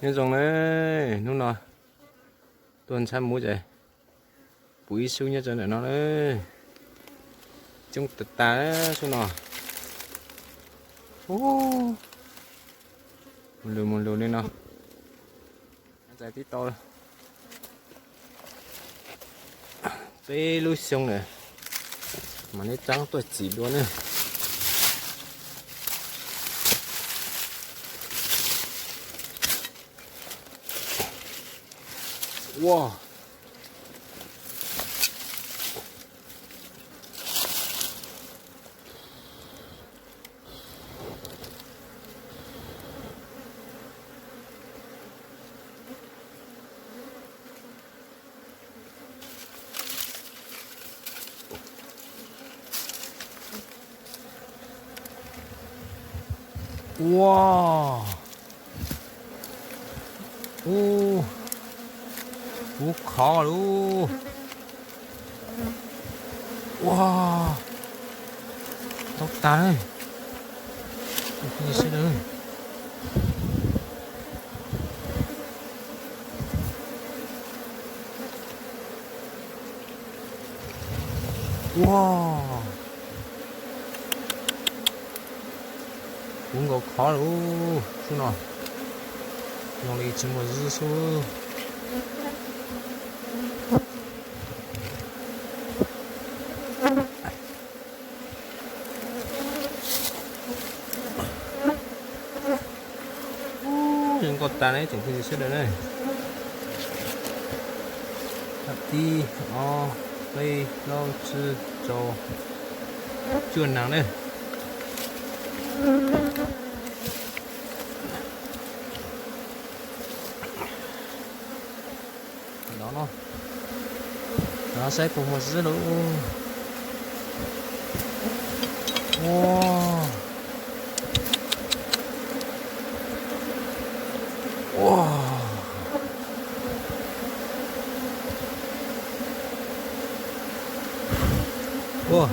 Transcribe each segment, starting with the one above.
Nyob zoo na, hnub no tuaj ntxhab muv ces pum ib xub nyob rau ntawm no na. Coob tas tas xub no. Mus lus mus lus li no. Tib tau peb lub xyoo lawm, mas neb txaab tuaj txim dua na. Ua, ua, ub, kub khov lawm. Ua, tau tas. Ua, kub nkaus khov lawm xub no. Zoo li tsis muaj zwb xwb. Zoo nkauj tas ne tsoom phooj ywg sawv daws na. Ib, ob, peb, plaub, tsib, rau, cuaj nas na. No no, saib puas muaj zwb lawm. Ua, ua, ua,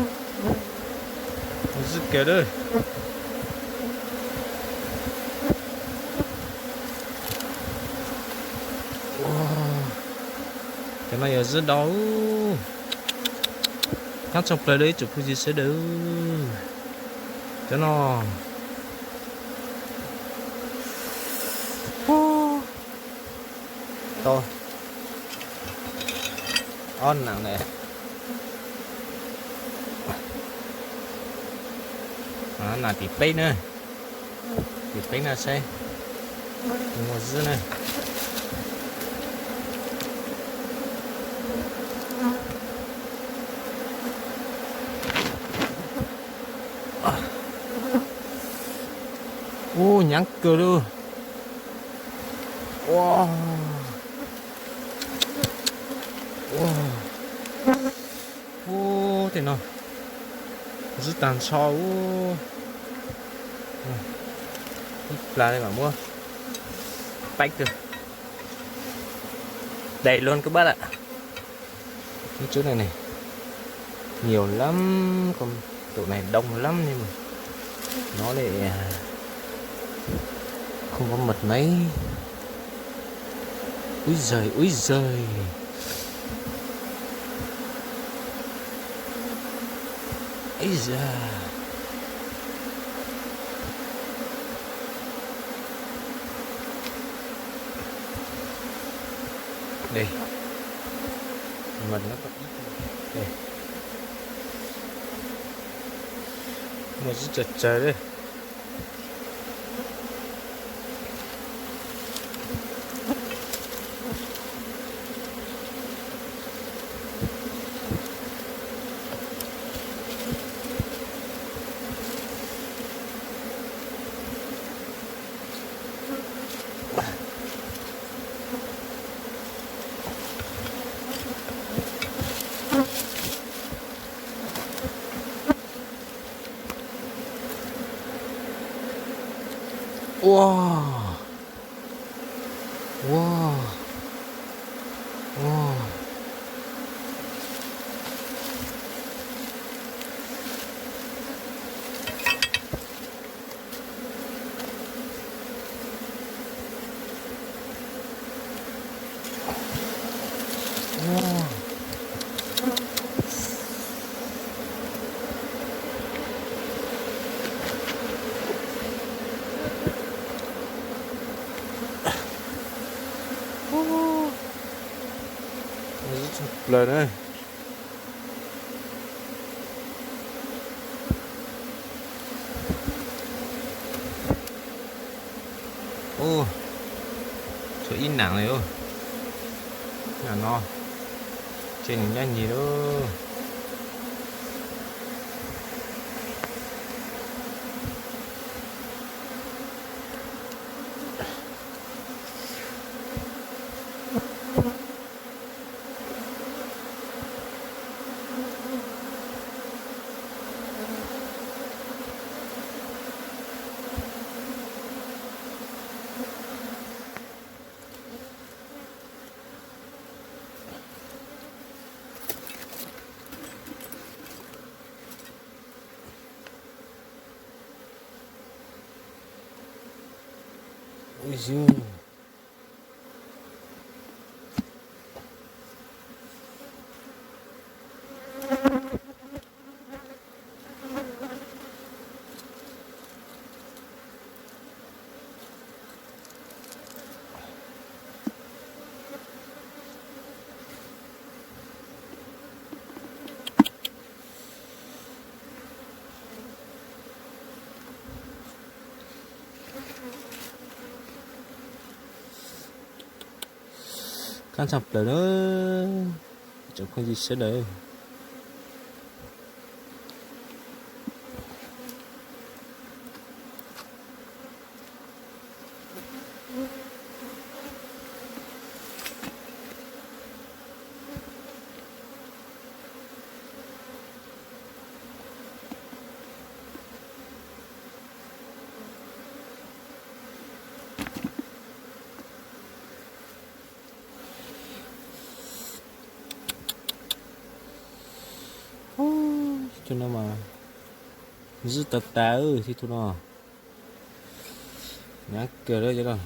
muaj zwb kawg lawm. Cov no yog zwb dau. Thaab tshaj plaws li ib tsoom phooj ywg sawv daws. Cov no tau ob nas lawm. Nas tim peb na, tim peb na saib puas muaj zwb na. Ub, nyaav kawg lawm. Ua, ua, ub, tej no zwb tag nrho ub. Ib plag li mam muab paib kawg. Đầy luôn các bác ạ. Lub tsob no ne, nhiều lắm, con tụ này đông lắm nên mà nó lại à, không có mật mấy. Úi giời, úi giời. Ây da. Đây. Mật nó có ít thôi. Đây. Một chút chật chật đây. Ua, ua, ua. Plaws na. Ub, tshuav ib nam li ub. Nam no, tseg nws nyab nyig lawm. Kab tshaj plaws na, tsoom phooj ywg sawv daws. Tus no mas zwb tas tas, tus no nyab kawg lawm cov no.